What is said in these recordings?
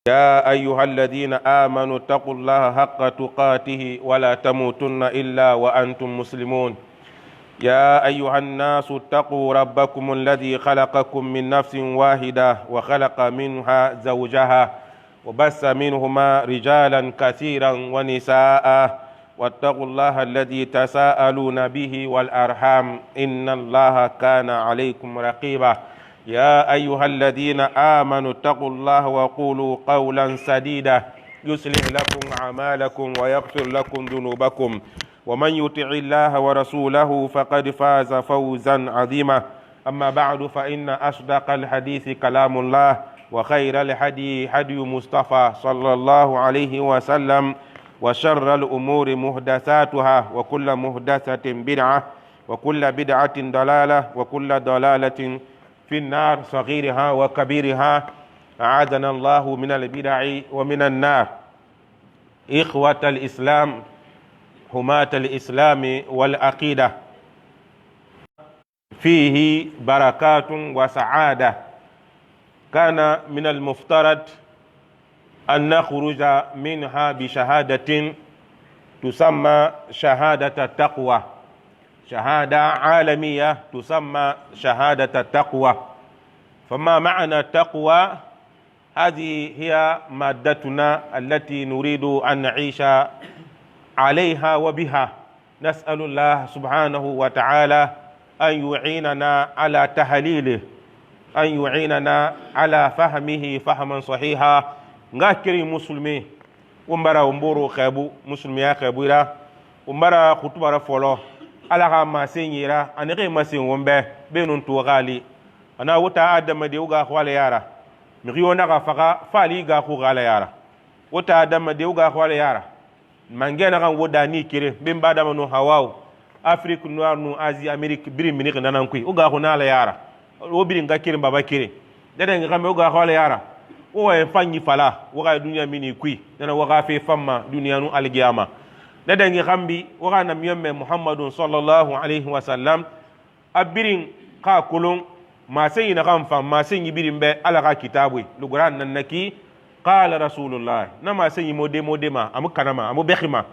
يا أيها الذين آمنوا اتقوا الله حق تقاته ولا تموتن إلا وأنتم مسلمون. يا أيها الناس اتقوا ربكم الذي خلقكم من نفس واحدة وخلق منها زوجها وبث منهما رجالا كثيرا ونساء، واتقوا الله الذي تساءلون به والأرحام إن الله كان عليكم رقيبا. يا أيها الذين آمنوا اتقوا الله وقولوا قولا سديدا يصلح لكم أعمالكم ويغفر لكم ذنوبكم، ومن يطع الله ورسوله فقد فاز فوزا عظيما. أما بعد، فإن أصدق الحديث كلام الله، وخير الهدي هدي مصطفى صلى الله عليه وسلم، وشر الأمور محدثاتها، وكل محدثة بدعة، وكل بدعة ضلالة، وكل ضلالة في النار، صغيرها وكبيرها، أعاذنا الله من البدع ومن النار. إخوة الإسلام، حماة الإسلام والعقيدة، فيه بركات وسعادة. كان من المفترض أن نخرج منها بشهادة تسمى شهادة التقوى، شهادة عالمية تسمى شهادة التقوى. فما معنى التقوى؟ هذه هي مادتنا التي نريد أن نعيش عليها وبها. نسأل الله سبحانه وتعالى أن يعيننا على تحليله، أن يعيننا على فهمه فهما صحيحا. Nga musulmi umbara umburu xebu musulmiya xebuira umbara khutubara folo ala xa masen yira ani xe masen wonbɛ benun tuwaxali ana wota adamadi wo ga xu ala yara mixi yo naxa faxa fali ga xu ala yara wota adamadi wo ga xu ala yara mange naxan wo dani kere ben badama nu hawaw Afrique noire nu Asie, Amérique birin minixi nanan kui wo ga xu na ala yara wo birin ga kirin baba kere dadengi xame wo ga xu ala yara wo waye fanyi fala wo xa duniya mini kui nana wo xa fe famma duniya nu algiyama. Dadengi xambi wo xa namiyon me Muhammadun sallallahu alaihi wasallam a birin xa kolon masenyi naxan fan masenyi birin be ala xa kitabu luguran nannaki qala rasulullah na masenyi mode mode ma amu kanama amu bexima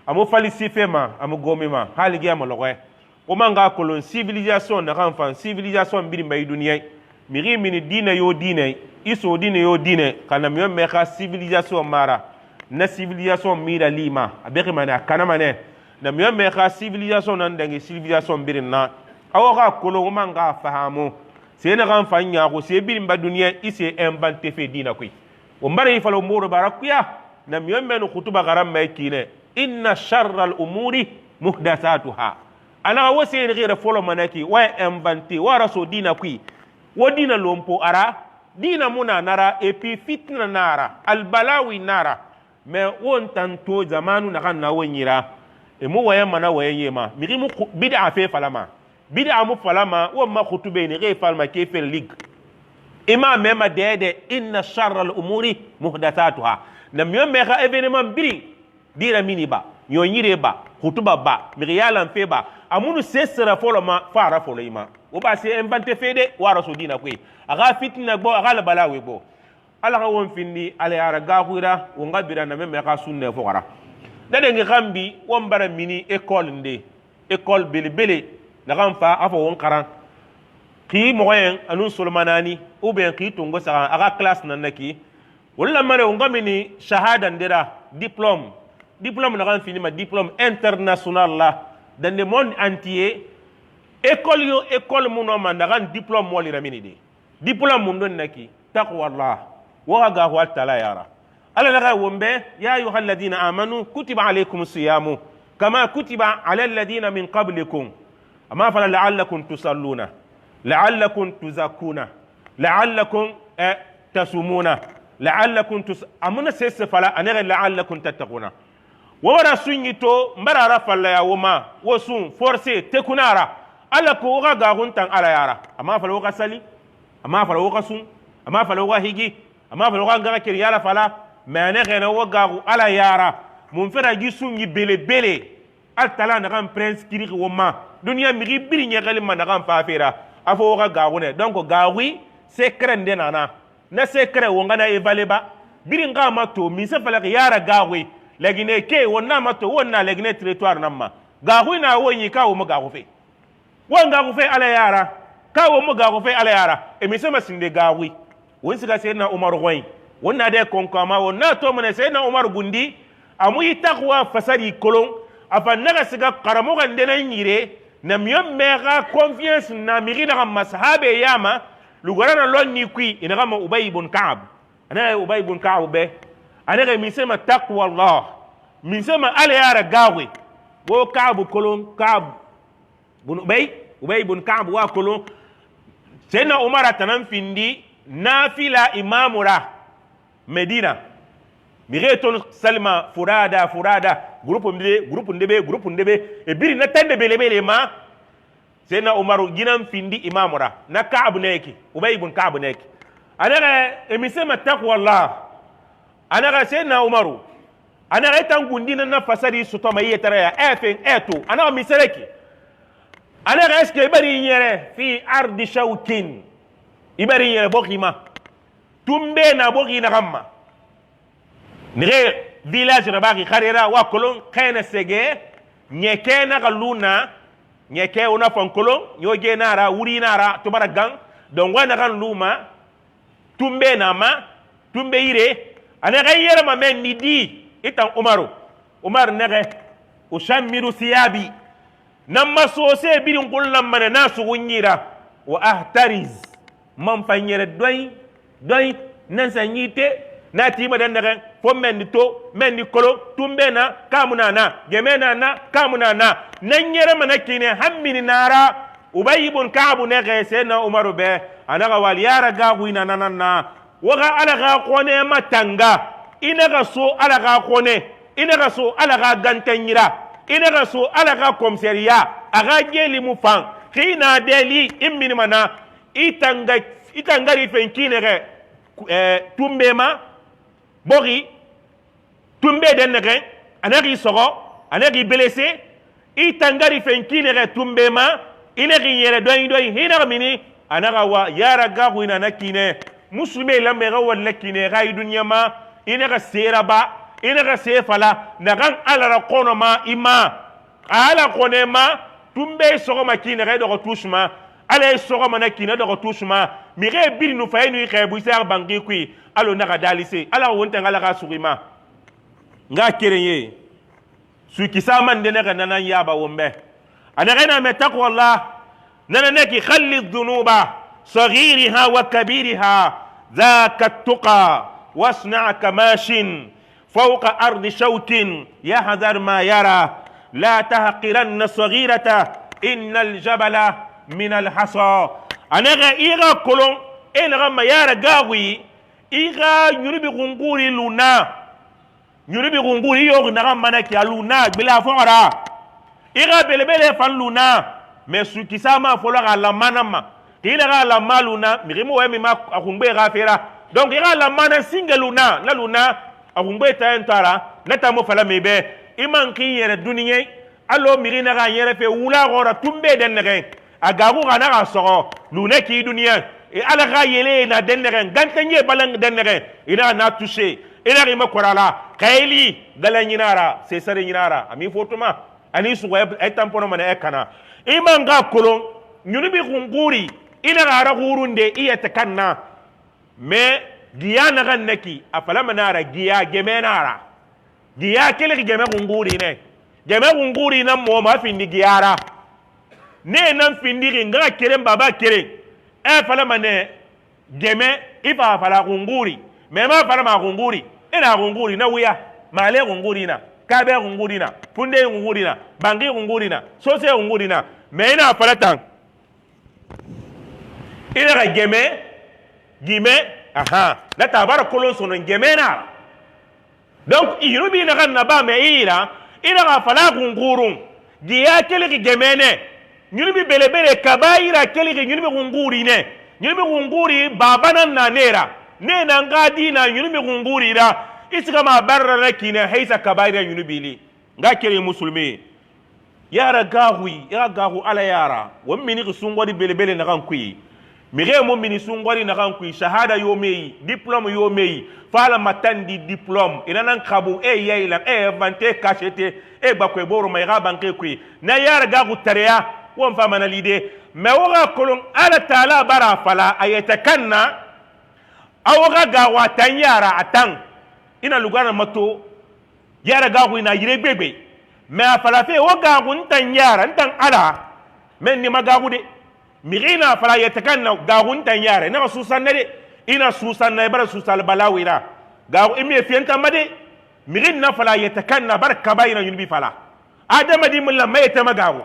amu falsife ma amu gomi ma haligiya ma loxoye wo man ga kolon civilisation naxan fan civilisation birin be duniya mixi mini dina yo dina iso dina yo dina kana miyon me xa civilisation mara na civilisation mira lima a bexima ne a kanama ne na miyon me xa civilisation nan dangi civilisation birin na awo xa kolon wo man ga fahamu se naxan fan ɲaxu se birin ba duniya i se inventé fe dina koy wo mbara yi falo mboro bara kuya na miyon menu khutuba garan may kine inna sharra al umuri muhdathatuha ana wo se ni folo manaki wa inventé wa raso dina kui wo dina lompo ara dina muna nara et puis fitna nara albalawi nara. Mais won tanto zamanu na kan na wonyira e mu waya mana waya yema miri mu bid'a fe falama bid'a mu falama wo ma khutube ni re falma ke fel lig ima mema dede inna sharra al umuri muhdathatuha na miyo me xa événement biri dira mini ba ñoñire ba khutuba ba miri yalan fe ba amunu sesera folo ma fara folo ima wo ba se inventé fe de wara so dina koy aga fitna gbo aga la balawe gbo ala xa won findi ala yara gaxuira wo nga bira na meme xa sunne fo xara dadengi xambi won bara mini école nde école belebele naxan fa a fo won xaran xi moxoyen anun solomanani ou bien xi tongo saxan a xa classe nan ki wala mare won ga mini shahada ndera diplôme, diplôme naxan finima diplôme international la dans le monde entier. École yo école muno ma naxan diplôme molira mini de diplôme mun don naki taqwa Allah wo ga gaxu tala yara ala naxa wonbe ya ayuha alladina amanu kutiba alaykum siyamu kama kutiba ala alladina min qablikum amma fala la'allakum tusalluna la'allakum tuzakkuna la'allakum tasumuna la'allakum tus amuna sese fala anere la'allakum tattaquna. Wo wara sunyi to mbarara falla ya woma wo sun forcé tekunara ala ko wo ga gaxun tan ala yara amma fala wo ga sali amma fala wo ga sun amma fala wo ga higi amma fala wo ga ngaxa keri yala fala mais ane xene wo gaxu ala yara mun fera gi sunyi belebele al tala naxan prescrire wo ma duniya mixi biri ɲɛxeli ma naxan fafera a fo wo xa gaxu ne. Donc gaxui secret nde nana na secret wo ngana évaluer ba. Birin ga mato min se falaki yara gawe lagine ke wonna mato wonna lagine territoire namma gaxu na wo ka wo mo gaxu fe won gaxu fe ala yara ka wo mo gaxu fe ala yara e mi sema sinde gaxui won siga Seydina Umar goy won na de konkama won na to mene Seydina Umar gundi amu yi taqwa fasari kolon afa naga siga karamoxan ndena ñire na miyon mexa confiance na mixi naxa masahabe yama lugara na lon ni kui inaxa ma Ubay ibn Ka'ab anaxa Ubay ibn Ka'ab be anaxa min sema taqwa Allah min sema ala yara gaxui wo Ka'ab kolon Ka'ab bun Ubay, Ubay ibn Ka'ab wa kolon. Seydina Umar tanan findi nafila imamura Medina mixe ton salma furada furada groupe ndebe groupe ndebe groupe ndebe e biri na tande belebele ma Seydina Umar ginan findi imamura na Ka'ab neki Ubay ibn Ka'ab neki anaxa emisema taqwa Allah anaxa Seydina Umaru anaxa itan gundina na fasari sotoma iyetara ya e fen e to anaxa misereki anaxa est ce que ibari ñere fi ardi shaukin ibari ñere boxima tumbe na boxi naxamma nixe village rabaxi xarera wa kolon xene sege ñeke naxa luna ñeke wona fan kolon ñoge nara wuri nara tobara gan donc wa naxan luma tumbe na ma tumbe yire anaxa yerema men ni di itan Umaru Umar nexe ushammiru siyabi namma sose birin kullan na sugun ñira wa ahtariz man fa ñere doy doy nan sa ñite na tima den nexen fo mendi to mendi kolo tumbe na kamuna na geme na na kamuna na nan ñere mana kine hammini nara Ubay ibn Ka'ab nexe Seydina Umaru be anaxa wal yara gaxuyna nanan na waxa ala xa xone ma tanga ina xa so ala xa xone ina xa so ala xa ganteñira ina xa so ala xa commissariat a xa jeli mu fan xina deli i minimana i tanga i tangari fen kinexe tumbe ma boxi tumbe den nexe anaxi soxo anaxi blessé i tangari fen kinexe tumbe ma inaxi yere doyi doyi hinaxa mini anaxa wa yara gaxuyna na kine musulme lambe xa walla kine xa i dunyama inaxa seraba inaxa sefala naxan alara xonoma i ma ala xone ma tumbe soxoma kinexe doxo tusuma ala ye sɔgɔma na kina dɔgɔ tusuma mixe biri nu fa ye nu xɛbu isa banki kui alo naxa dalise ala wonten ala xa sugima nga keren ye sukisa man de neka nanan yaba wombe anaxa na me taqwallah nana neki khalli dhunuba صغيرها وكبيرها ذاك التقى واصنع كماش فوق أرض شوك يحذر ما يرى لا تحقرن صغيرة إن الجبل من الحصى anaga iga kolon e naga mayara gawi iga nyurubi gunguri luna nyurubi gunguri yo naga manaki aluna gbela fora iga belebele fan luna mais sukisa ma folo ga la manama ina ga la maluna mirimo we mi ma akungbe ga fera donc iga la mana singa luna na luna akungbe ta entara na ta mo fala mebe iman ki yere duniye alo mirina ga yere fe wula gora tumbe den nege a gagu ga na ga sogo lune ki duniya e ala ga yele na den nege gante nye balang den nege ina na toucher ina ri makorala kaili gala nyinara se sare nyinara ami fotuma ani sugo e tampono mana e kana iman ga kolon nyunubi gunguri ina ga ra gurunde iya takanna me giya na gan naki afala manara giya geme nara giya kele geme gunguri ne geme gunguri na mo ma findi giyara ne nan findi nga keren baba keren e fala mane geme ifa fala gunguri me ma fala ma gunguri ina gunguri na wuya male gunguri na kabe gunguri na funde gunguri na bangi gunguri na sose gunguri na me ina fala tan ina ga geme gime aha na tabara kolon sono geme na donc irubi na kan na ba me ira ina ga fala gungurun giya kele ki geme ne nyunubi belebele kabaira kele ki nyunubi gunguri ne nyunubi gunguri baba nan na nera ne na ngadi na nyunubi gunguri ra isika ma barra na kine haisa kabaira nyunubi li nga kele musulmi yara gahui ya gahu ala yara won mini ki sungwadi belebele na kan kui Mixie mu mini sungɔri naxan kui shahada yo meyi, diplôme yo meyi, fala matandi diplôme ina nan kabu e yeylan e inventé cacheté e gbakwe boro ma ixa banke kui na yara gaxu tareya won fa mana lide. Mais wo xa kolon Ala taala bara fala a yɛtɛ kan na awo xa gaxu a tan yara a tan ina lugana mato yara gaxu ina yire gbegbe. Mais a fala fe wo gaxu n tan yara n tan Ala men ni ma gaxu de. Mixi na fala yɛtɛ kan na gaxu n tan yara ina xa susan na de, ina susan na bara susal balawira gaxu imi fiyanta ma de. Mixi na fala yɛtɛ kan na bara kaba ina yunubi fala adamadi mulamma yɛtɛ ma gaxu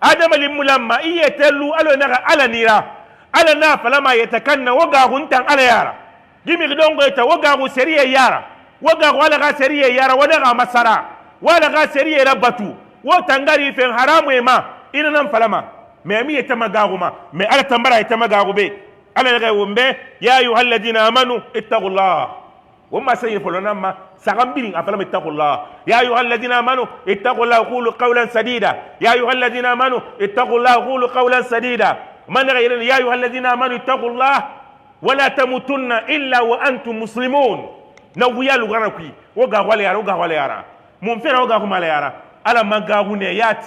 adamadi mulamma i yɛtɛ lu alo naxa Ala nira Ala na fala ma yɛtɛ kan na wo gaxu n tan Ala yara gi mixi dongo yɛtɛ wo gaxu seriye yara wo gaxu Ala xa seriye yara wo naxa masara wo Ala xa seriye la batu wo tangari fen haramu ma ina nan falama. Mais mi yɛtɛ ma gaxu ma, mais Ala tambara yɛtɛ ma gaxu be Ala naxa won be ya ayuha alladina amanu ittaqullah wo ma sayi folo nan ma sagan birin a falama ittaqullah ya ayuha alladina amanu ittaqullah qulu qawlan sadida ya ayuha alladina amanu ittaqullah qulu qawlan sadida man naxa yelen ya ayuha alladina amanu ittaqullah wala tamutunna illa wa antum muslimun. Na wuya lugana kui wo gaxu ala yara wo gaxu ala yara mun fena wo gaxu mala yara Ala ma gaxu ne yati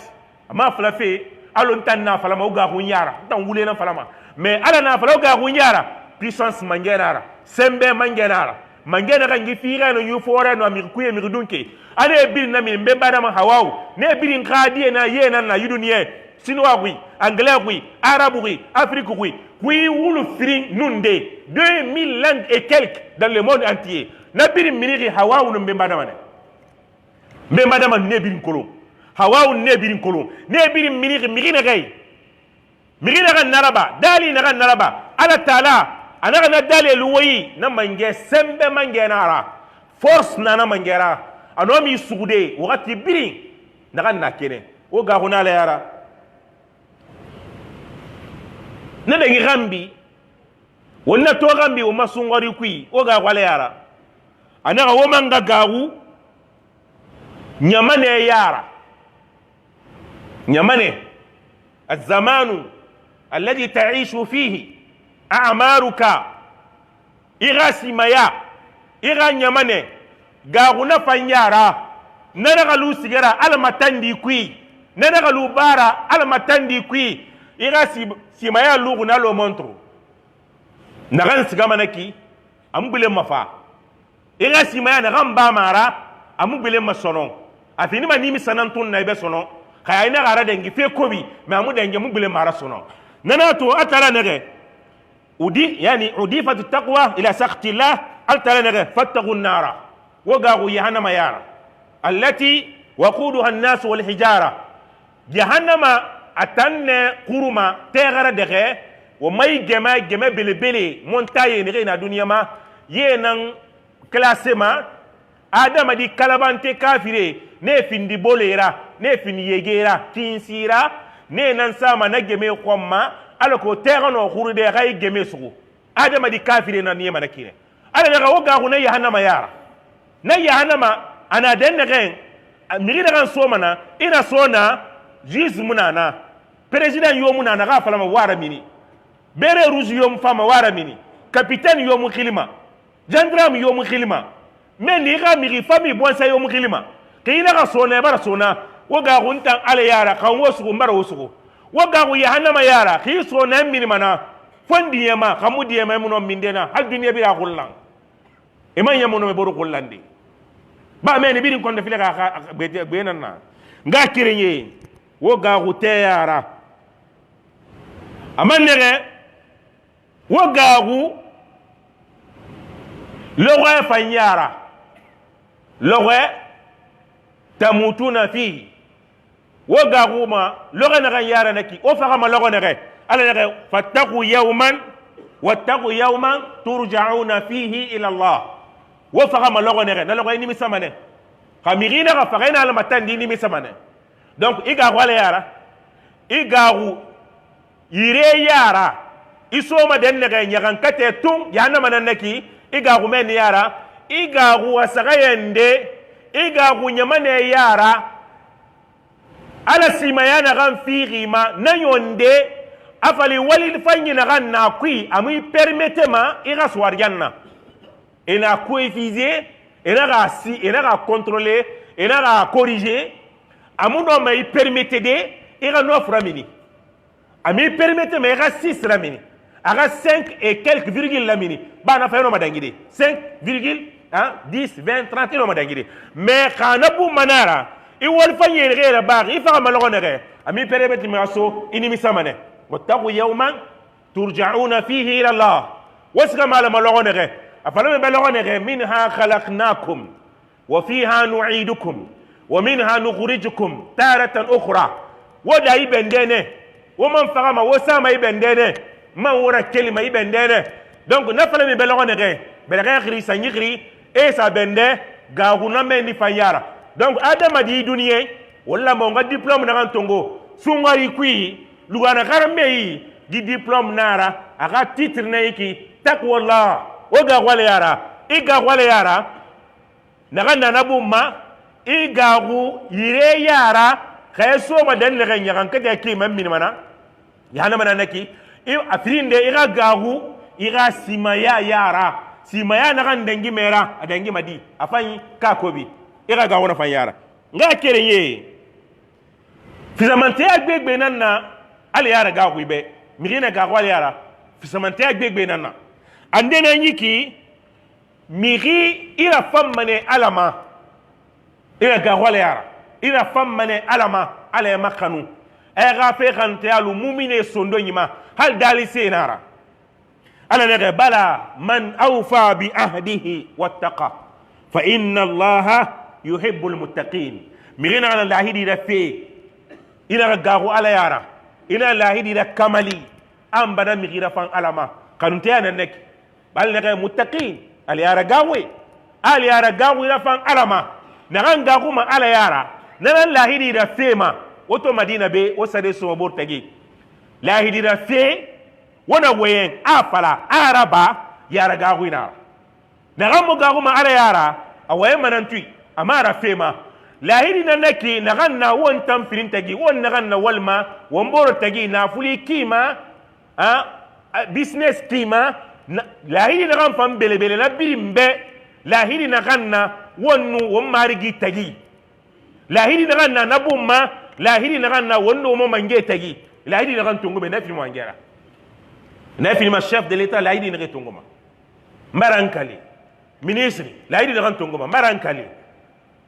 ama fala fe alo n tan na falama wo gaxu yara n tan wule na falama. Mais Ala na fala wo gaxu yara puissance mangenara sembe mangenara mangena kan gi fiira no yu fore no mi kuye mi dunke ane birin na mi mbe badama hawaw ne birin khadiye na ye na na yuduniye chinois kui, anglais kui, arabe kui, afrique kui, kui wulu firin nunde 2000 langues et quelques dans le monde entier na birin miniri hawaw no mbe badama ne mbe badama ne birin kolon hawaw ne birin kolon ne birin miniri miri na gai miri na naraba dali na naraba Ala taala anaga na dali luwoyi na mange sembe mange nara force nana mangera ano mi sugude wakati birin naga na kene wo gaxu na la yara ne dangi gambi wonna to gambi wo masungori kui wo gaxu ala yara anaga wo manga gaxu ñamane yara ñamane الزمان الذي تعيش فيه أعمارك إغا سيمايا إغا ñamane gaxu na fan yara nanaxa lu sigara Ala matandi kui nanaxa lu bara Ala matandi kui ixa simaya luxu na lo montre naxan sigamana ki amu gbele mafa ixa simaya naxan ba mara amu gbele ma sono a finima nimi sanantun na i be sono xaya i naxa ara dengi fe kobi mais amu dengi amu gbele mara sono nana to a tara nege udi yani udifat taqwa ila saktillah al tara nege fattaqu nara wo gaxu jahannama yara allati waquduha annas walhijara jahannama atanne kuruma tegara dexe wo may gema geme belebele montaye nexe na duniya ma ye nan classe ma adamadi kalabante kafire ne findi bolera ne findi yegera kinsira ne nan sama na geme xomma ala ko tegano xurude xay geme sugu adamadi kafire na niyema na kine ala naxa wo gaxu na jahannama yara na jahannama ana den nexen mixi naxan somana ina sona juge munana président yo munana xa falama wara mini béret rouge yo mu fama wara mini capitaine yo mu xilima gendarme yo mu xilima mais ni xa mixi famille bonsa yo mu xilima xi naxa sona bara sona wo gaxu ntan Ala yara xan wo sugu n bara wo sugu wo gaxu jahannama yara xi sona minimana fon diyema xamu diyema muno mindena hal duniya bira xullan ima ñamuno me boru xullandi ba meni birin konde file xa gbenan na nga kirinye wo gaxu teyara ama nege wo gaxu loxoye fan yara loxoye tamutuna fihi wo gaxu ma loxe naxan yara naki wo faxama loxo nexe Ala nexe fattaqu yawman wattaqu yawman turjauna fihi ila Allah wo faxama loxo nexe na loxoye nimisamane xa mixi naxa faxe na Alama tandi nimisamane. Donc i gaxu ala yara i gaxu yire yara i soma den nege ɲaxankate tun jahannama nan naki i gaxu men yara i gaxu a saxayende i gaxu ɲamane yara Ala simaya naxan fixima na ɲonde Afali wali fanyi na na kui amu permette ma i ga suwariyanna ina coeffiser, ina ga si, ina ga contrôler, ina ga corriger. Amu no ma i permette de i ga 9 ramini, ami permette ma i ga 6 ramini, a ga 5 et quelques virgule lamini ba na fa no madangide 5 virgule, hein, 10, 20, 30 no madangide. Mais kana bu manara i wal fa yere ra ba i fa ma logo nere ami permette ma so inimisa mane. واتقوا يوما ترجعون فيه إلى الله. واسغ ما لما لغو نغه افلم بلغو نغه منها خلقناكم وفيها نعيدكم ومنها نخرجكم تارة أخرى. ودا يبندene ومن فغما وسama يبندene ما ورا كلمة يبندene. Donc nafala mi بلغو نغه بلغه خري سنيخري e sa bende gaguna mendi fayara. Donc adama di duniye wala mo nga diplôme na tongo sungari kui lugana karame yi di diplôme nara aga titre na yiki taqwallah o ga wale yara i ga wale yara naga nana bumma i gagu yire yara kay soma dan ne nya kan ka ki man min mana yana mana naki i afirinde i ga gagu i ga simaya yara simaya na kan dangi mera a dangi madi afan ka kobi i ga gagu na fan yara nga kere ye fisamante agbegbe nan na ale yara gagu ibe migina gagu ale yara fisamante agbegbe nan na ande na yiki migi ira fammane alama ira gagu ale yara ira fammane alama ale makanu ay ga fe kan te alu mumine sondo nyima hal dali senara ala ne bala man awfa bi ahdihi wattaqa fa inna allaha yuhibbul muttaqin. Migina ala lahidi da fe ina gagu ala yara ina lahidi da kamali an bana migira fan alama kanunte ya nek bal ne muttaqin al yara gawe al yara gawe da fan alama na kan gagu ma ala yara nan lahidi da fe ma woto madina be o sade so bor tagi lahidi da fe wana wayen afala araba yara gagu ina na kan mu gagu ma ala yara a wayen manantui amara fe ma lahidi na naki na kan na won tan firin tagi won na kan na walma won boro tagi na fuli kima a business kima lahidi na kan fam belebele na birimbe lahidi na kan na wonnu won marigi tagi lahidi na kan na nabumma lahidi na kan na wonno mo mange tagi lahidi na kan tungu be na fi mo angera na fi ma chef de l'état lahidi na kan tungu ma marankali ministre lahidi na kan tungu ma marankali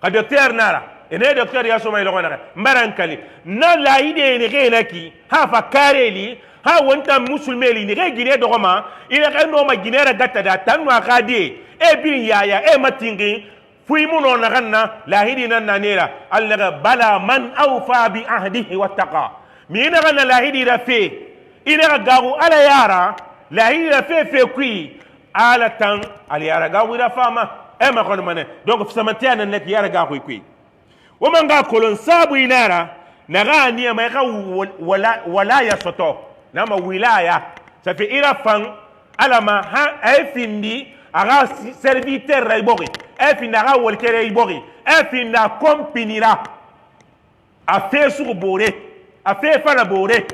ka docteur nara ene docteur ya soma iloko nara mbarankali na lahidi ne gena ki ha fa kareli ha wonta musulmeli ne gine do ma ila ka no ma ginera gatta da tan no akadi e bin yaya e matingi fuy mu no naganna lahidi nan nanera alla bala man awfa bi ahdihi wattaqa mi na ganna lahidi da fe ina gagu ala yara lahidi da fe fe kui ala tan al yara gagu da fama e ma kono mane. Donc samantiya nan nak yara gagu kui wo man ga kolon sabu inara naga ni ma ga wala walaya soto nama wilaya ça fait ira fan alama ha ay findi aga serviteur ray bori ay findi aga wolkere bori ay findi a kompinira a fe sugu bore a fe fana bore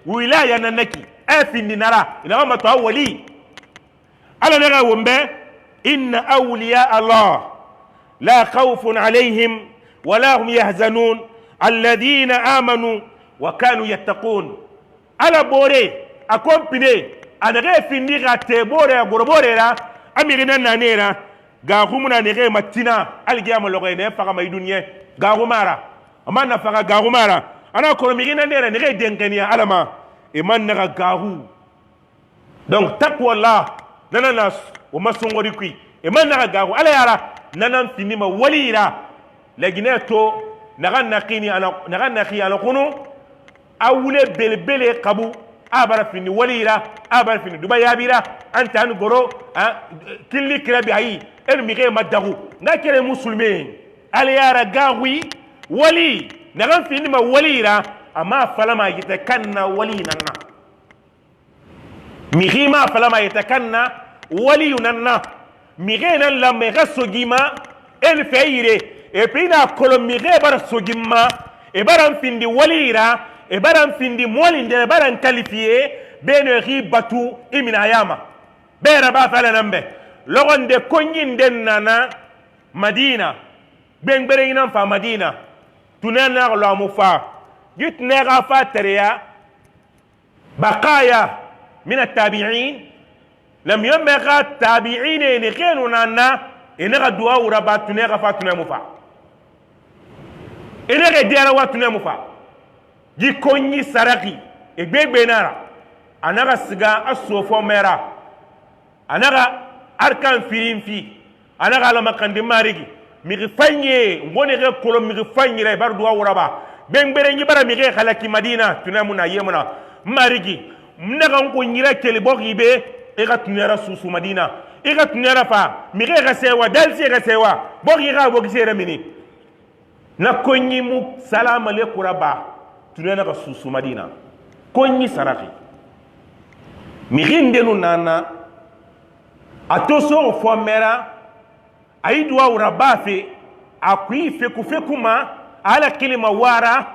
wilaya nanaki ay findi nara ina ma to wali ala naga wombe inna awliya allah la khawfun alayhim wala hum yahzanun alladhina amanu wa kanu yattaqun. Ala bore a kompine a nage findi ga te bore a gorobore la amiri na nanera ga humuna nege matina algiyama logo ne faga mai dunye ga humara amma na faga ga humara ana ko mi na nera nege denkenia alama e man naga gahu. Donc taqwallah nana nas o masongori kui e man naga gahu ala yara nana findi ma walira la Guinée to naga naqini ana naga naqi ala kunu awule belebele kabu abara fini walira abara fini duba yabira anta an goro killi kirabi ayi en mi ge madagu na kere musulme ali yara gawi wali naga fini ma walira amma falama yitakanna wali nanna mi ge ma falama yitakanna wali nanna mi ge nan la me gasogima en feire et puis na kolom mi ge bara sogima e bara findi walira E bara findi moli nde bara qualifié beno xi batu imina yama bera ba fala nambe logonde konyin den nana Madina bengbere ina fa Madina tunana lo amufa gitne ga fa teriya بقايا من التابعين لم يمغى التابعين إن كانوا نانا إن غدوا وربا تنغ فاتنا مفا إن غديرا واتنا مفا جي كوني سرقي إgbegbe nara anaga siga asofo mera anaga arkan firin fi anaga alama kandi marigi migi fanye ngoni ge kolo migi fanyira bar duwa wuraba bengbere ngi bara migi khalaki Madina tunamuna yemuna marigi naga nko nyira kele bogibe e ga tunera susu Madina e ga tunera fa migi ga sewa dalsi ga sewa bogi ga bogi sere mini na konyi mu salama le kuraba tunena ga susu Madina konyi saraki migi ndenu nana atoso fo mera ayi duwa wura fe akui feku feku ma ala kilima wara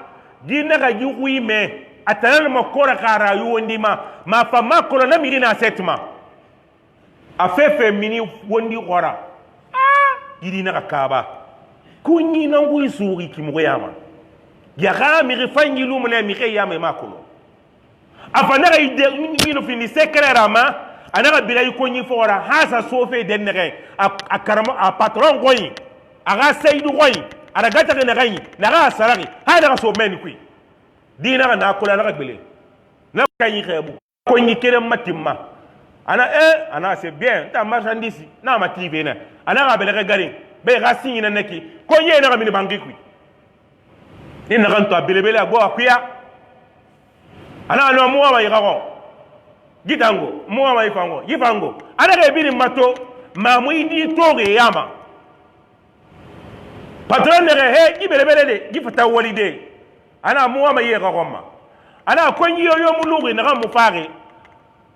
di naga juhui me atanana ma kora ka rayu wondi ma ma fa ma kolo na migi na setma a fefe mini wondi kora ah yidi naga kaba kunyi nangu isuri kimugo yama yaga migi fanyi lumune migi yama ma kolo afa naga ide ngino fini secret ma anaga bila ko nyi fora hasa sofe den nege a karamo a patron goyi aga seidu goyi ara gata ke naga yi naga sarari ha daga so men kui dina ga na kola naga gbele na ka yi xebu ko nyi kere matimma ana ana c'est bien ta marchandise na ma TV na ana ga bele gari be ga sinyi na neki ko nye naga mini bangi kui ni naga to belebele agbo akuya ana no mu wa yi gitango mu wa yifango yifango ana ga biri mato ma mu idi toge yama patron ne he gi belebele de gi fata walide ana mu wa yi ga ana ko nyi yo mu lugi na mu fari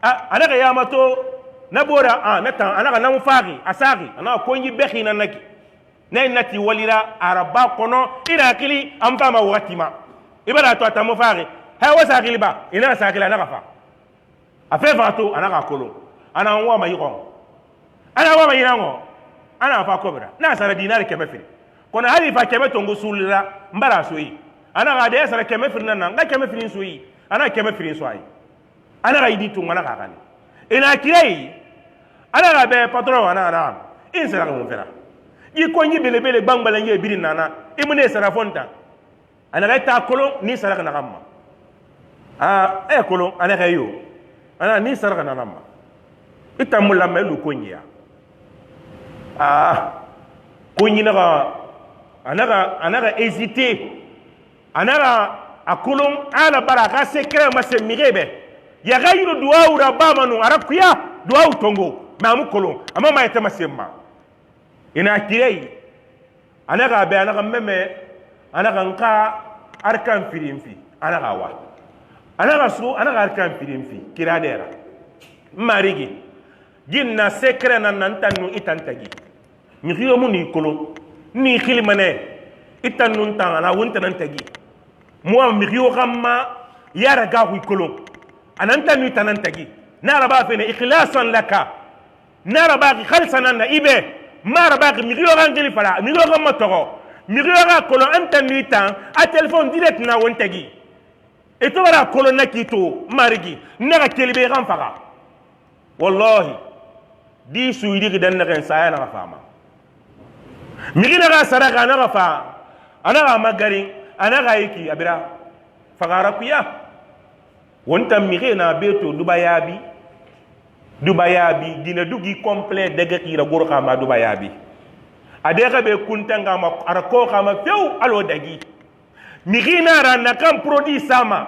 ana ga yama to na bora a na tan ana ga na mu fari asari ana ko nyi bekhi na naki na nati walira araba kono ira kili am fama wakati ma ibara to ata mu fari he wa sakili ba ina sakila na ga fa a fe fa to ana ga kolo ana wa ma yiko ana wa ma yirango ana fa kobra na sara dinar keme firi kono hali fa keme tongo sulira mbara soyi ana ga de sara keme firi nan nga keme firi soyi ana keme firi soyi ana ga idi tunga na ga kani ina kirei ana ga be patron ana ana in sara mun fera yi ko nyi belebele gbangbala nyi biri nana imune sara fonta ana ga ta kolo ni sara kana gamma ah e kolo ana ga yo ana ni sara kana namma itamulla melu konyiya ah konyi naga anaga anaga hésiter anaga akulon ala baraka secret ma se mirebe ya gayro duwa ura bamanu arakuya duwa tongo ma mu kolon amma ma yata masemma ina kirei anaga be anaga meme anaga nka arkan firimfi anaga wa anaga su anaga arkan firimfi kiradera marigi jinna secret nan nan tanu itantagi mi xiyo mu ni kolo ni xilimane itan nun tan ana wonta nan tagi mo mi xiyo xamma yara ga hu kolo anan tanu itanan tagi nara ba fene ikhlasan laka nara ba khalsan na ibe mara ba mi xiyo xan xili fala mi xiyo xamma toxo mi xiyo xa kolo an tanu itan a téléphone direct na won tagi ito bara kolo na kito marigi naga kelibe xan faxa wallahi di suyidi dan naxen saya naxa fama migi naxa saraka a naxa fa a naxa magari a naxa yiki abira fagara kuya wonta mixe na beto dubayabi dubayabi dina dugi complet dege xira goro xama dubayabi a dexa be kuntanga ma ara ko xama few alo dagi migi nara nakan produit sama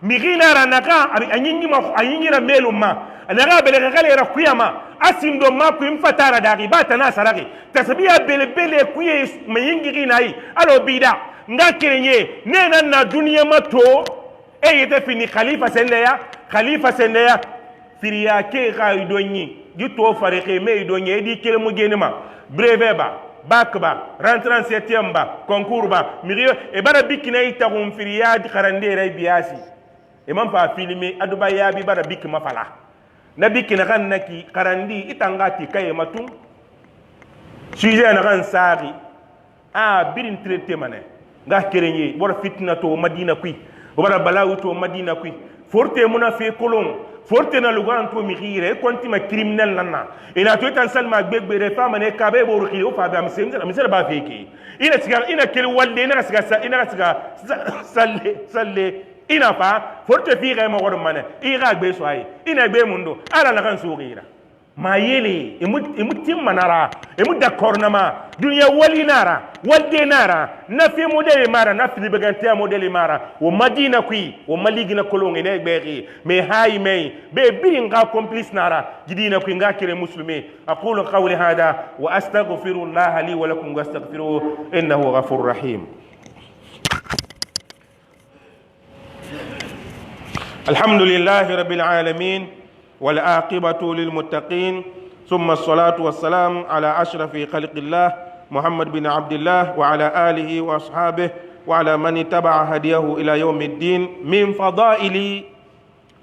migi nara nakan a ñingima a ñingira melum ma naga belege xale ra kuyama asindo ma ku mfatara dagi ba tana saragi tasbiya belebele kuye mayingi nayi alo bida nga kerenye ne na na duniya ma to e yete fini khalifa sendeya khalifa sendeya firiya ke ga idonyi di to farike me idonyi di kele mu genima brevet ba Bac ba, rentrée en septième ba, concours ba, mixi e bara bikina i taxun firiya xarandera biyasi e man fa filmer aduba yabi bara bik ma fala na bikina xan naki xarandi i tanga ti kaye matum sujet na xan saxi a birin traité mane nga kerenye bora fitna to Madina kui bara balawu to Madina kui forte muna fe kolon forte na lugan to mi khire konti ma criminel nanna ina to tan salma gbegbere fama ne kabe bo ri o fa ba mi se ba feki ina siga ina kel walde ina siga ina siga salle salle ina fa forte fi ga ma wor mane i ga gbe so ay ina gbe mundo ala na kan so gira ma yele imu timmanara imu d'accord nama dunya wali nara walde nara na fi modele mara na fi bagante modele mara wo Madina kui wo maligina kolon ene gberi me hay me be birin ga complice nara jidina kui nga kire muslimi. Aqulu qawli hada wa astaghfirullah li wa lakum wastaghfiruhu innahu ghafurur rahim. Alhamdulillahi rabbil alamin والعاقبة للمتقين ثم الصلاة والسلام على أشرف خلق الله محمد بن عبد الله وعلى آله وأصحابه وعلى من تبع هديه إلى يوم الدين. من فضائل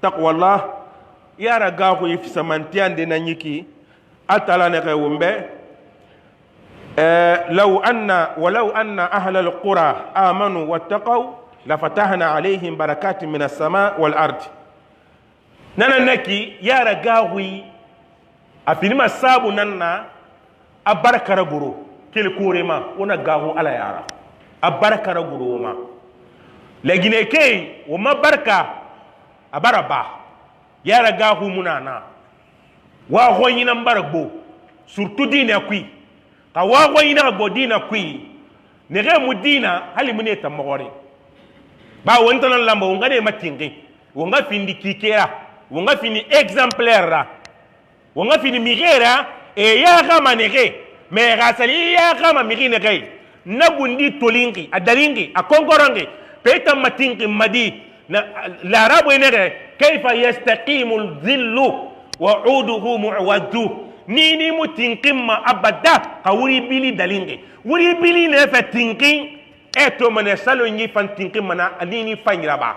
تقوى الله يا رجاه في سمنتيان دينانيكي أتلا نغيومبه لو أن ولو أن أهل القرى آمنوا واتقوا لفتحنا عليهم بركات من السماء والأرض. Nana naki yara gawi a finima sabu nanna a barakara goro kele korema wona gahu ala yara a barakara goro ma lagine ke wo ma barka a bara ba yara gahu munana wa hoyina bara gbo surtout dina kui ka wa hoyina gbo dina kui nege mu dina hali mune ta mogori ba wonta nan lamba wonga de matingi wonga findi kikera wonga fini exemplaire ra wonga fini migera e ya gama nege me gasali ya gama migi nege na gundi tolingi a dalingi a konkorangi peta matingi madi na la arabu nege kaifa yastaqimu dhillu wa uduhu mu'waddu nini mutinqimma abada ka wuri bili dalingi wuri bili ne fa tinqin eto mane salo nyi fan tinqimma na nini fanyira ba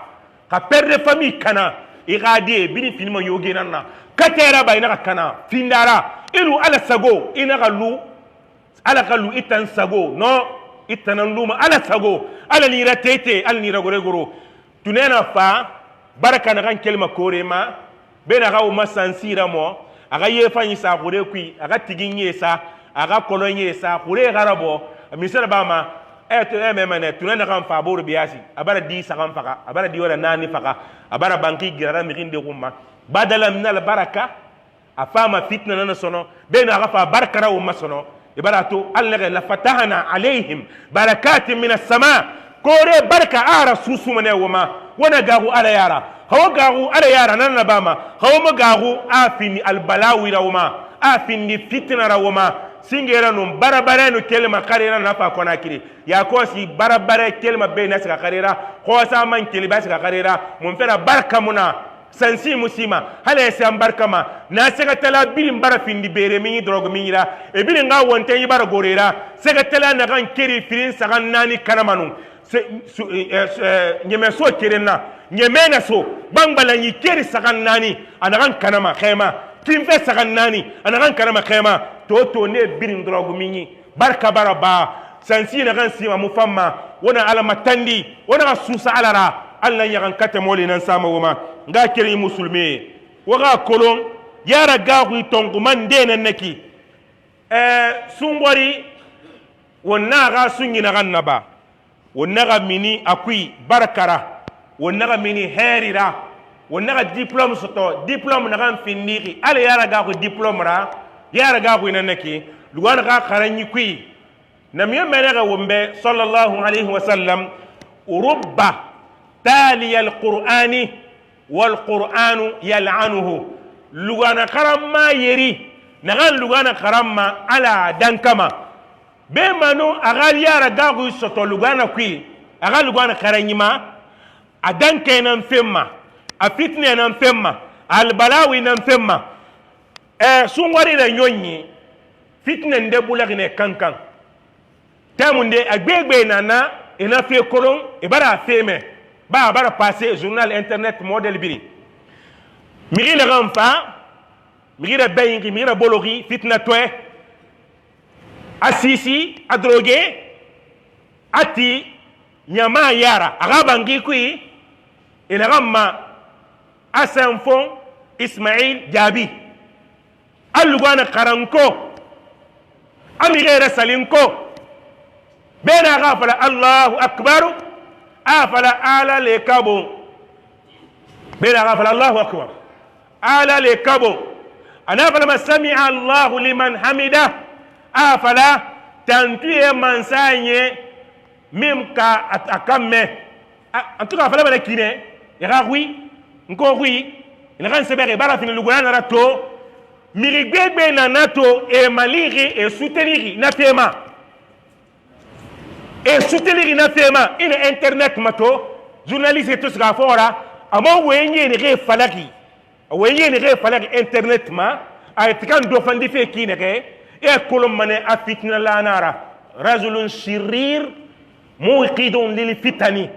ka père de famille kana igadi bini finima yoge nanna katera ba ina kana findara ilu ala sago ina galu ala galu itan sago no itanan luma ala sago ala ni ratete ala ni ragore goro tunena fa baraka na kan kelma korema bena ga o masansira mo aga yefa ni sa gore kui aga tiginye sa aga kolonye sa gore garabo misala ba ma eto ememene tunena kan fa boru biasi abara di sagan faga abara di wala nani faga abara banki girara miginde gumma badala min al baraka afama fitna nana sono bena aga fa barkara o masono ibara to alla la fatahna alaihim barakatin min as-sama kore barka ara susu mane woma wana gagu ala yara hawo gagu ala yara nana bama hawo ma gagu afini al balawi rawma afini fitna rawma singera num barabara no kelma karira na fa konakiri ya kosi barabara kelma be na sika karira ko sa man kelba sika karira mun fera barka muna sansi musima hala yasi an barka ma na sega tala birin bara findi bere min drogue min ira e birin ga wonte yi bara gorera sega tala na kan keri firin sagan nani kanamanu nyeme so kerenna nyeme na so bangbala yi keri sagan nani anagan kanama khema kinfe sagan nani anagan kanama khema toto ne birin drogue min barka bara ba sansi na kan sima mu famma wona ala matandi wona ga susa ala ra alla yagan kate moli nan sama woma nga kiri musulmi waga kolon yara gaxui tonkuman ndena neki sungori wonna xa sunŋinaxan naba wonna xa mini a kui barakara wonna xa mini herira wonna xa diplôme soto diplôme naxan findixi ala yara gaxui diplôme ra yara gaxui na neki lugana xa xaranñi kui namiye menexe wonbe sallallahu alayhi wa sallam rubba taliya alqur'ani والقرآن يلعنه لغانا كرما يري نغان لغانا كرما على دنكما بمانو أغال يارا غاغو سوتو لغانا كوي أغال لغانا كرنيما أدنك ننفما أفتنة ننفما البلاوي ننفما سونغوري لا نيوني فتنة ندبولا غني كانكان Tɛmunde a gbegbe nana ina fe kolon e bara fe mɛ ba bara passé journal internet modèle biri mixi naxan fa mixi ra bɛyinxi mixi ra boloxi fitna toɛ a sisi a drogué ati ɲama yara a xa bangi kui e naxan ma a sɛnfon Ismail Jaabi a lugana karanko a mixi yɛrɛ salinko bena xa fala Allahu akbar, a fala Ala le kabo. Bena xa fala Allahu akbar, Ala le kabo, ana fala ma sami'a Allahu liman hamida, a fala tantu ye mansa ye min ka a kan mɛn. En tout cas, a fala mana kine i xa xui nko xui ina xan sɛbɛxe bara fini luguna nara to mixi gbegbe nana to e malixi e soutenir na fema e soutenir na fema ina internet mato journaliste to siga fora ama wenye ni ge falaki wenye ni ge falaki internet ma ay tikan do fandi fe kine ge e kolon mane a fitna lanara rajulun shirir muqidun lil fitani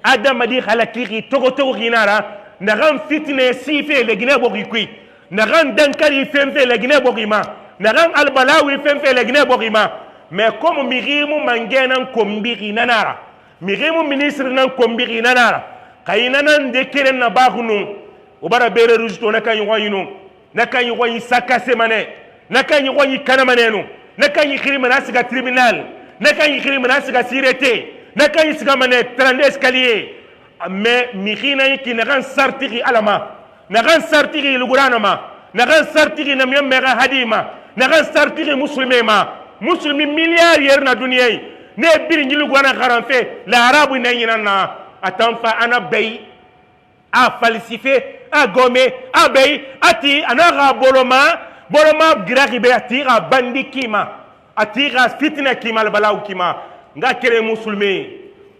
adamadi halakiki togo togo kinara nagan fitne sife le Guinée bogi kui nagan dankari fenfe le Guinée bogi ma nagan albalawi fenfe le Guinée bogi ma. Mais comme mirimu mangena kombiri nanara mirimu ministre nan kombiri nanara kayina nan de keren na baxunu o bara bere rouge to na kan yoyinu na kan yoyi sakase mane na kan yoyi kanamanenu na kan yi khirima na siga tribunal na kan yi khirima na siga sûreté na kan yi siga mane 32 escalier. Mais mixina yi ki naxan sartixi alama naxan sartixi lugurana ma naxan sartixi namiyan mexa hadi ma naxan sartixi musulme ma musulmi milliard yer na duniya yi ne biri ñi lugurana xaran fe la arabu ne ñinan na atan fa ana bay a falsifié a gommé a bay ati ana xa boloma boloma giraxi be ati xa bandi kima ati xa fitina kima albalaw kima nga kere musulme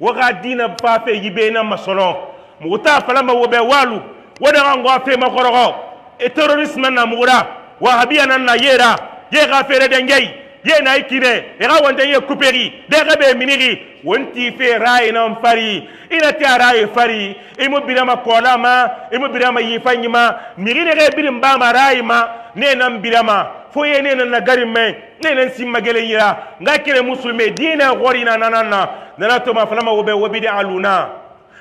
wo xa dina fafe yibe na masono mugu ta falama wo be walu wo daxa ngo fe ma xoroxo e terrorisme na mugura wahabiya nan na yera ye xa fere dengei ye na ikine e xa wante ye kuperi de xa be miniri wonti fe rayi nan fari ina ti a rayi fari imu birama kola ma imu birama yifanyi ma miri ne xe birin ba ma rayi ma ne nan birama fo ye ne nan na gari me ne nan simma gele yira nga kere musulme dina gori na nanana nana to ma falama wo be wo bidi aluna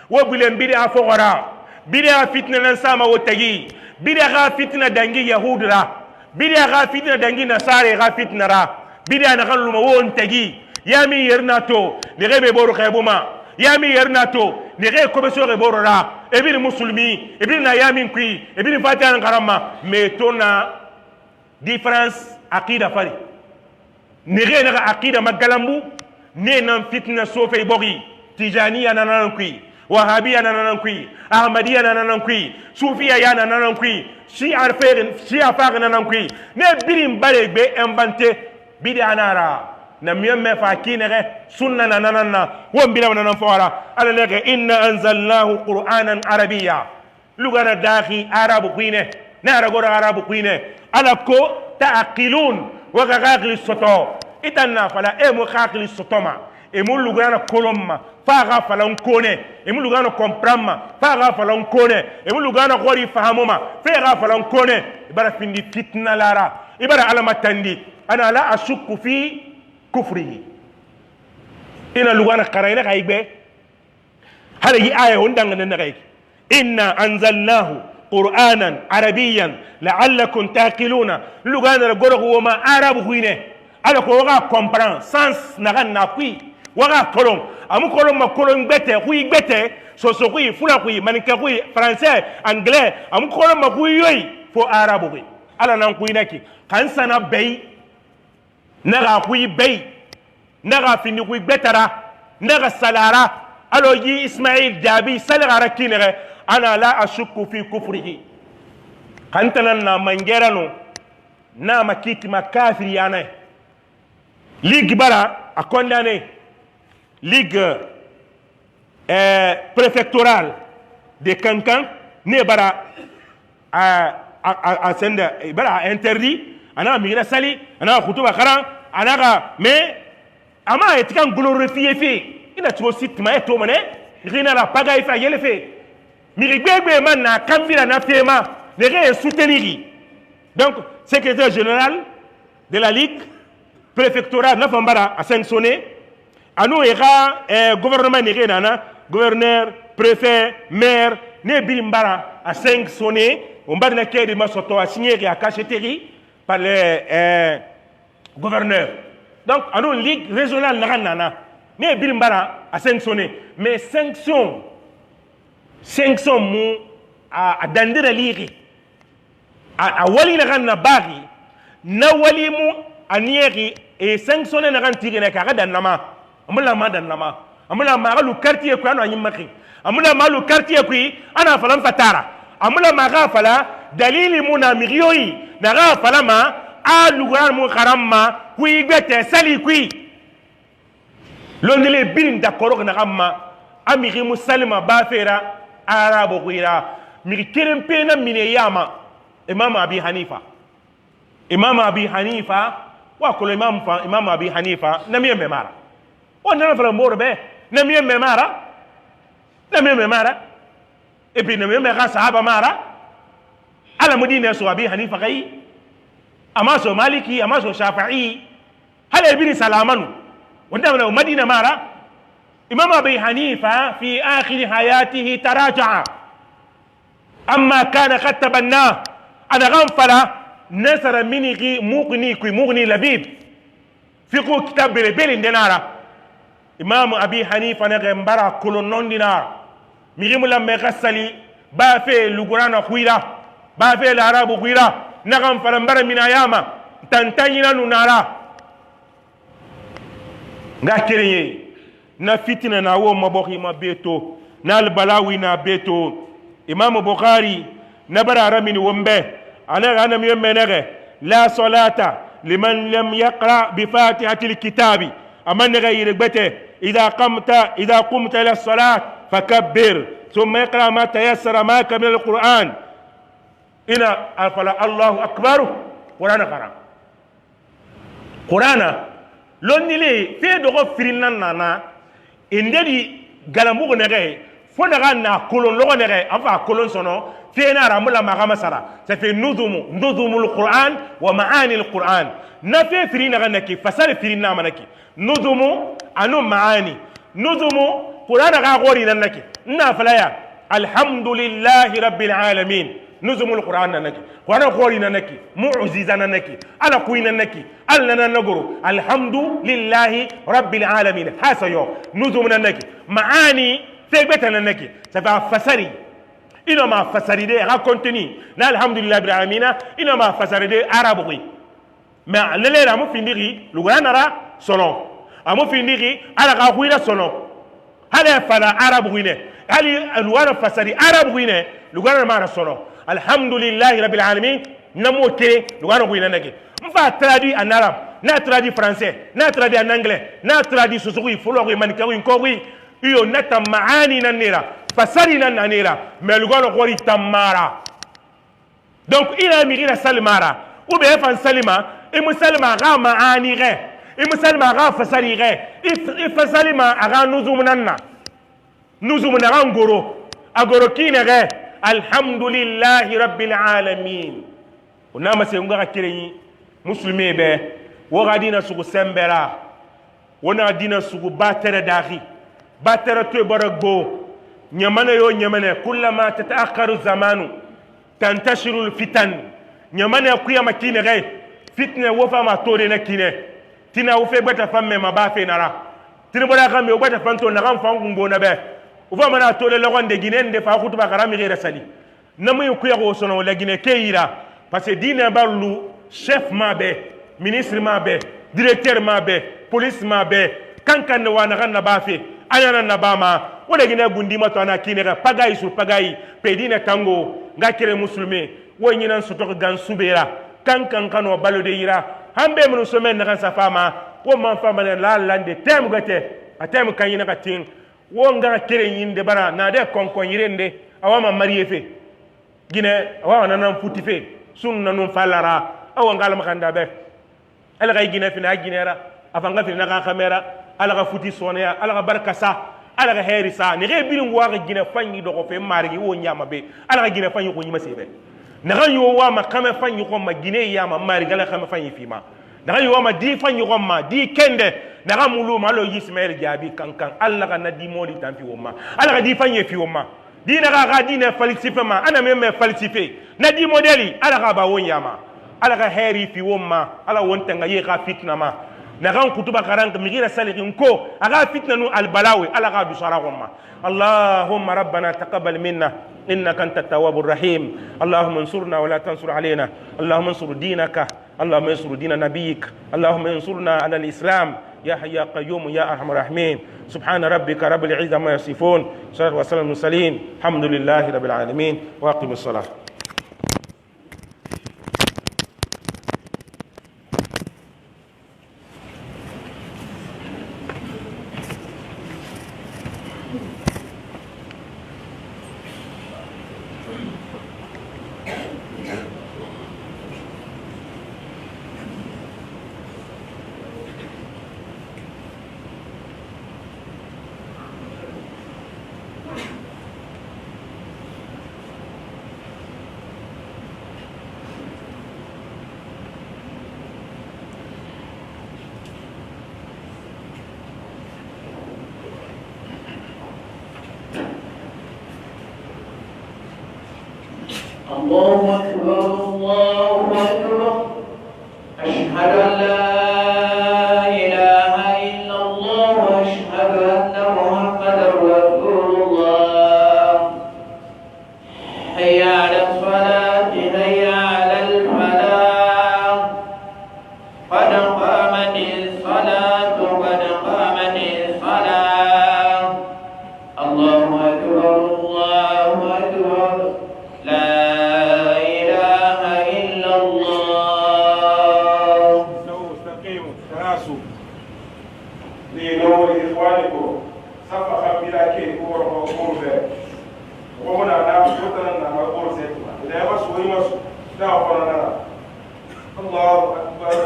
wo bilen bidi a fogora bidi a fitna nan sama wo tagi bidi ga fitna dangi yahudra bidi ga fitna dangi nasare ga fitna ra bidi na kan luma wo ntagi yami yerna to ni rebe boru khebuma yami yerna to ni re ko be so boro ra e bi musulmi e bi na yami kui e bi fatiha nan karama me to na différence aqida fari ni re na aqida magalambu ne nan fitna sofe bogi tijaniya nan nan kui wahabiya nan nan kui ahmadiyya nan nan kui sufiya ya nan nan kui shi'a fere shi'a fere nan nan kui ne birin bare be inventé bid'a nara na miyan me fa kinere sunna na nan na won bira nan fora ala ne inna anzalnahu qur'anan arabiyya lugana dahi arabu kuine na rago arabu kuine ala ko ta'qilun wa gaqli soto itan na fala e mo khaqli sotoma e mo lugana kolomma fa ga fala nkone e mo lugana comprendre fa ga fala nkone e mo lugana gori fahamuma fa ga fala nkone ibara findi fitna lara ibara alama tandi ana la ashukku fi kufrihi ina lugana qarayna kaybe hada yi aya wondanga nan kay inna anzalnahu qur'anan arabiyyan la'allakum taqiluna lugana goro wo ma arabu huine ala ko waga comprendre sans naga na kui waga kolon amu kolon ma kolon gbete kui gbete soso kui fula kui maninka kui français anglais amu kolon ma kui yoy fo arabu kui ala nan kui naki kan sana bay naga kui bay naga fini kui gbetara naga salara alo yi Ismail Jaabi salagara kinere ana la ashukku fi kufrihi kantana na mangerano na makiti makafiri yana ligue bara a condamné ligue préfectorale de Kankan ne bara a senda bara a interdit ana migira sali ana khutuba karan ana ga mais Ama e tikan glorifier fe ina to sit ma e to mane rina la pagaille fa yele fe mi gbegbe man na kambira na fema ne re soutenir. Donc secrétaire général de la ligue préfectorale na fambara a sanctionné anu era gouvernement ne nana gouverneur, préfet, maire ne birimbara a sanctionné on bari na kedi ma soto a signé a cacheté par les gouverneurs. Donc anu ligue régionale na nana ne birimbara a sanctionné, mais sanction mu a dandira liri a wali na na bari na wali mu a nieri e sanctionné na kan tigi na ka ga dannama amula ma dannama amula ma ga lu quartier ko ana nyimaki amula ma lu quartier ko ana falan fatara amula ma ga fala dalili mu na miriyoyi na ga fala ma a luguran mu karamma kui gbete sali kui londele birin d'accord na gamma amiri musalima ba fera arabo kuira miri kerempe na mine yama. Imam Abi Hanifa, Imam Abi Hanifa wa kolo imam fa Imam Abi Hanifa na miye memara o nana fala mboro be na miye memara na miye memara et puis na miye mera sahaba mara ala mudina so Abi Hanifa kai amma so Maliki amma so Shafi'i hala ibn Salamanu wanda na Madina mara. Imam Abi Hanifa fi akhir hayatihi taraja'a amma kana qad tabanna ana ghanfala nasara minigi mughni kui mughni labib fiqhu kitab bele ndenara. Imam Abi Hanifa ne mbara kolon dinar mirimu la me gasali ba fe lugurana khuira ba fe la arabu khuira na ghanfala mbara minayama tantanyina nunara nga kerenye na fitina na wo maboki ma beto na albalawi na beto. Imam Bukhari na bara ramini wombe ana ana mi menege la salata liman lam yaqra bi fatihati alkitabi aman ghayr gbete idha qumta ila salat fakabbir thumma iqra ma tayassara maka min alquran ina afala Allahu akbar qur'ana qara qur'ana lonnile fe dogo firinna nana indedi galambugo nege fo naga na kolon logo nege an fa kolon sono fe na ramula magama sara ça fait nuzumu alquran wa maani alquran na fe firina ga naki fasal firina manaki nuzumu anu maani nuzumu qur'an ga gori nan naki ina falaya alhamdulillahi rabbil alamin nuzumu alquran nan naki qur'an gori nan naki mu'jiza nan naki ala kuina naki alla nan nagoro alhamdulillahi rabbil alamin hasayo nuzumu nan naki maani fegbeta nan naki ça va fasari ino ma fasari de ga contenu na alhamdulillah bil alamin ino ma fasari de arabu mais lele la mo findiri lugana ra sono amo findiri ala ga huira sono hala fala arabu ne hali lugana fasari arabu ne lugana ma ra sono alhamdulillah rabbil alamin namo kere lugana huira nake mfa traduit en arabe na traduit français na traduit en anglais na traduit sosokui folokui manikakui nkokui iyo nata maani nanera fasari nanera mais lugana gori tamara. Donc ina mirina salmara ou bien fan salima e musalma ga maani ge e musalma ga fasari ge e fasalima aga nuzum nanna nuzum na ga ngoro agoro kine ge alhamdulillahi rabbil alamin onama se nga kirenyi muslimi be wo ga dina sugu sembera wona dina sugu batere dahi batere to baragbo nyamane yo nyamane kullama tataakharu zamanu tantashiru alfitan nyamane kuyama kine ge fitna wo fama tore na kine tina wo fe bata famme ma ba fe nara tina bora kan me bata fanto na kan fan kungo na be o fama na tore logon de gine de fa khutuba karami ge rasali na mu kuya ko sono la gine keira parce que dina barlu chef ma be ministre ma be directeur ma be police ma be kankan ne wana kan na ba fe ayana na ba ma wala gine gundi ma to ana kine ga pagayi sur pagayi pe dina tango nga kere musulmi wo ñinan soto gan subera kankan kano balode yira hambe mun somen na kan safama wo man fama ne la lande tem gate atem kan yina katin wo nga kere yinde bara na de konkon yirende awama mariye fe gine awa nanan futi fe sunna nun falara awa ngala makanda be ala kay gine fina ginera afanga fina ka kamera Ala xa futi sɔnɛya, Ala xa barika sa, Ala xa hɛri sa. Nexe birin waxa Ginɛ fanyi dɔxɔ fe, Marigi, wo ɲama be. Ala xa Ginɛ fanyi xunyi mase bɛ. Naxan yo wama xame fanyi xɔn ma Ginɛ yama, Marigi, Ala xame fanyi fima. Naxan yo wama di fanyi xɔn ma di kende, naxan mulu ma, Ala Yismael jaabi kankan. Ala xa na di mɔli tan fi wo ma, Ala xa di fanyi fi wo ma. Di naxa xa di ne falsifié ma, ana me me falsifié na di modèle, Ala xa ba wo ɲama. Ala xa hɛri fi wo ma, Ala won tanga ye xa fitna ma. Naxan kutuba karan migira salihin ko aga fitna nu albalawi, Ala xa dusara xon ma. اللهم ربنا تقبل منا إنك أنت التواب الرحيم. اللهم انصرنا ولا تنصر علينا. اللهم انصر دينك، اللهم انصر دين نبيك، اللهم انصرنا على الإسلام يا حي يا قيوم يا أرحم الراحمين. سبحان ربك رب العزة عما يصفون، صلاة وسلام المرسلين، الحمد لله رب العالمين، وأقم الصلاة. الله أكبر، الله أكبر، أشهد أن لا إله إلا الله وأشهد أن محمدا رسول الله. حي على الصلاة، حي على الفلاح، قد قامت الصلاة، قد قامت الصلاة. الله أكبر، الله أكبر، لا إله إلا الله. استووا، استقيموا، تراسوا لنور إخوانكم. صف خبيلا كي كور قور وهنا نعم وتنا نعم قور سيتما إذا يمسوا يمسوا لا قرنا. الله أكبر.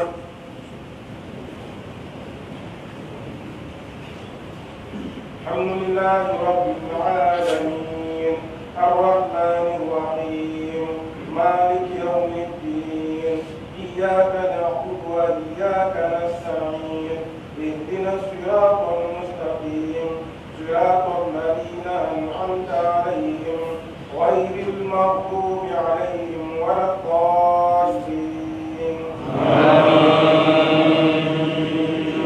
الحمد لله رب العالمين، الرحمن الرحيم، مالك يوم الدين، إياك نعبد وإياك نستعين، اهدنا الصراط المستقيم، صراط الذين أنعمت عليهم غير المغضوب عليهم ولا الضالين.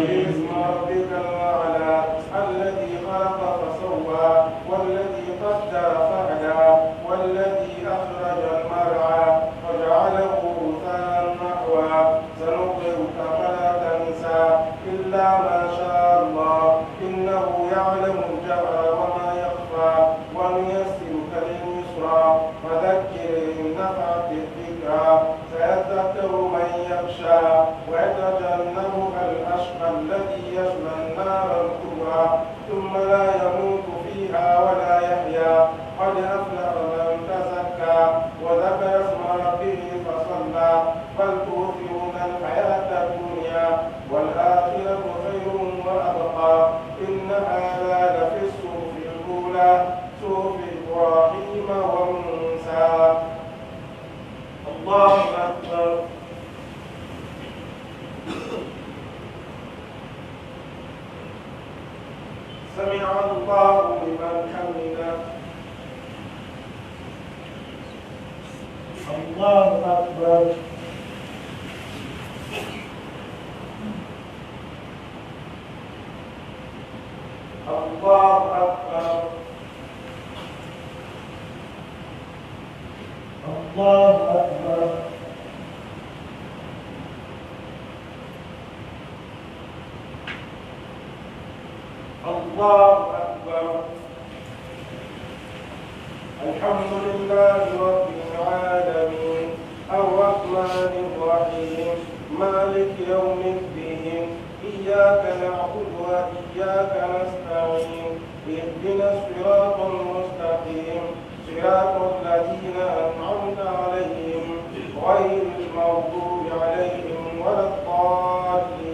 باسم ربك الأعلى، الذي خلق فسوى، والذي قدر فهدى، والذي أخرج المرعى فجعله غثاء نحوا. سنقرئك فلا تنسى إلا ما شاء الله، إنه يعلم الجهر وما يخفى، ونيسرك لليسرى، فذكر إن نفعت الذكرى، سيذكر من يخشى ويتجنبها الأشقى الذي يصلى النار الكبرى، ثم لا يموت فيها ولا يحيا. قد أفلح من تزكى وذكر اسم ربه فصلى. بل تؤثرون الحياة الدنيا والآخرة خير وأبقى. إن هذا لفي الصحف الأولى، صحف إبراهيم وموسى. الله أكبر. سمع الله لمن حمده. الله أكبر. الله أكبر. الله أكبر. الله أكبر. الحمد لله رب العالمين، الرحمن الرحيم، مالك يوم الدين، إياك نعبد وإياك نستعين، اهدنا الصراط المستقيم، صراط الذين أنعمت عليهم غير المغضوب عليهم ولا الضالين.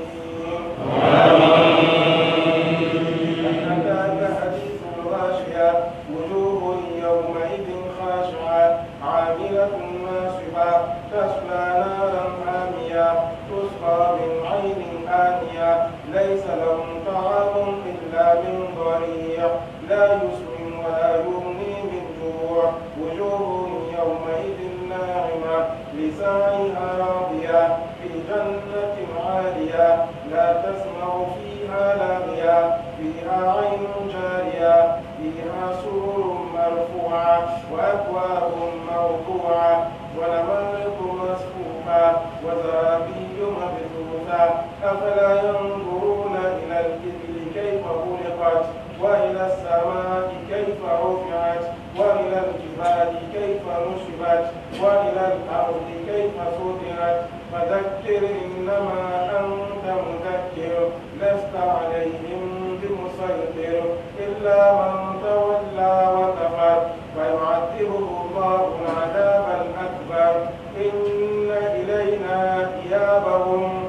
مترفة تصلى نارا حامية تسقى من عين آنية ليس لهم طعام إلا من ضريع لا يسمن ولا يغني من جوع وجوه يومئذ ناعمة لسعيها راضية في جنة عالية لا تسمع فيها لاغية فيها عين جارية فيها سرر مرفوعة وأكواب موضوعة ونمارق مصفوفة وزرابي مبثوثة أفلا ينظرون إلى الإبل كيف خلقت وإلى السماء كيف رفعت وإلى الجبال كيف نصبت وإلى الأرض كيف سطحت فذكر إنما أنت مذكر لست عليهم بمسيطر إلا من تولى وكفر فيعذبه الله العذاب الأكبر إن إلينا إيابهم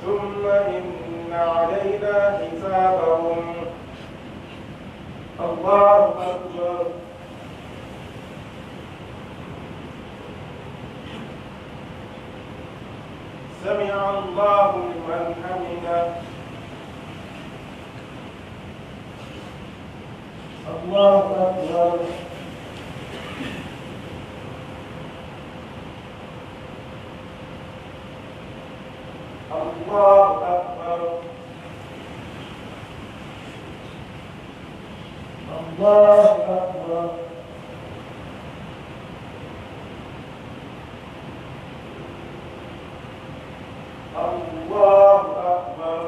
ثم إن علينا حسابهم. الله أكبر. سمع الله لمن حمده. الله أكبر. الله أكبر. الله أكبر. الله أكبر.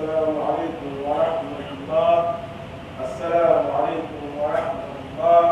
السلام عليكم ورحمة الله. السلام عليكم ورحمة الله.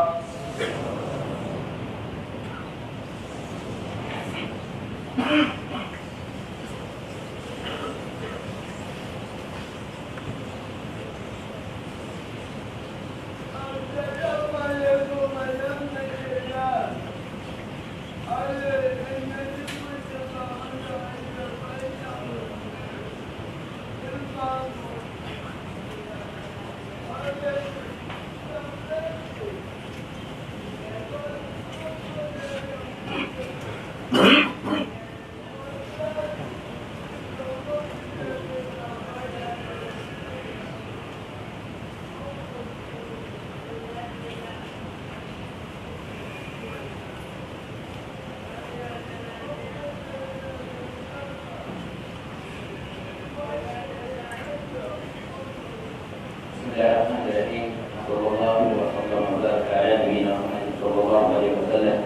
بسم الله الرحمن الرحيم، صلى الله وسلم وبارك على نبينا محمد صلى الله عليه وسلم.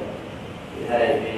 هذا من